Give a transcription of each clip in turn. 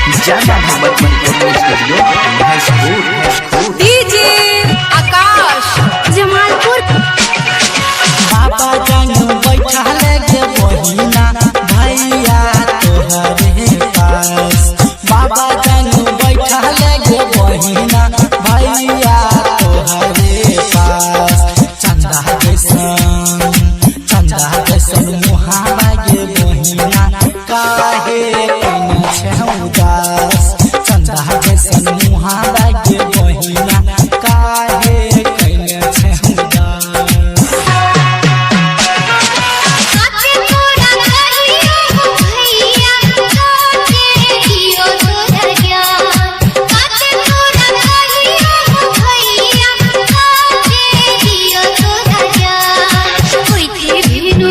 Jama Bhagwati recording studio, Maheshpur. DJ Akash Jamalpur. बाबा जान बैठा लगे बहिना भैया तोहरे पास। बाबा जान बैठा लगे बहिना भैया तोहरे पास। चंदा जैसन, चंदा जैसन मुहावा गे बहिना काहे कैने छै उदास। चंदा जैसन मुहावा गे बहिना काहे कैने छै उदास। काचे तोरा कहियो भैया काचे दियो तोरा ज्ञान। काचे तोरा कहियो भैया काचे दियो तोरा ज्ञान। कोइते भेनु,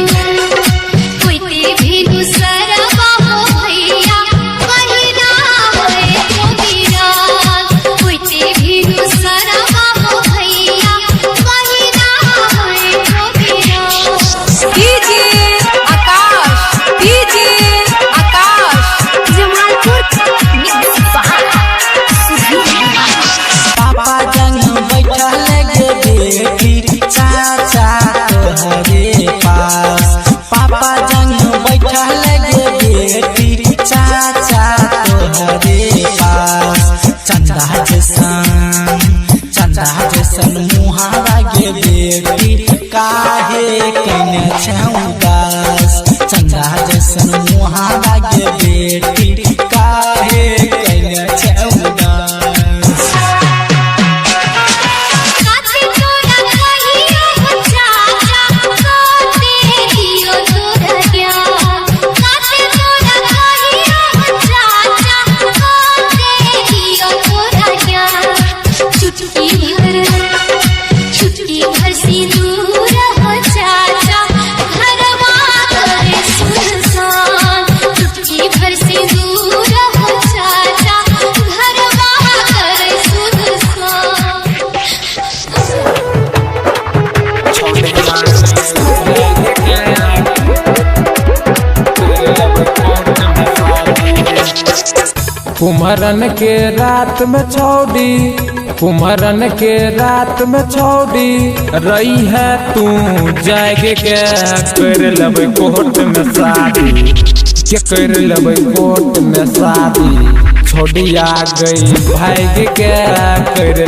कोइते भेनु सरबा हो भैया कहिना होए तो बिरान। कोइते भेनु सरबा हो भैया कहिना होए तो बिरान। DJ Akash, DJ Akash Jamalpur mix Sudhir. पापा जंग बैठा लगे बेटी चाचा तोहरे पास। पापा जंग बैठा लगे बेटी चाचा तोहरे पास। चंदा जैसन, चंदा जैसन मुहावा गे बेटी काहे कैने छै उदास। चंदा जैसन मुहावा गे बेटी काहे कैने छै उदास। काचे तोरा कहियो चाचा काचे दियो तोरा ज्ञान। काचे तोरा कहियो चाचा काचे दियो तोरा ज्ञान। चुटकी भर, चुटकी भर सिंदूर हो चाचा घरवा करे सुनसान। चुटकी भर सिंदूर हो चाचा घरवा करे सुनसान। कुम्हरन के रात में छौड़ी, कुम्हरन के रात में छौड़ी रही है तू जाएगे के कर लेबै कोर्ट में शादी, के कर लेबै कोर्ट में शादी। छोड़ी आ गई भाग के कर।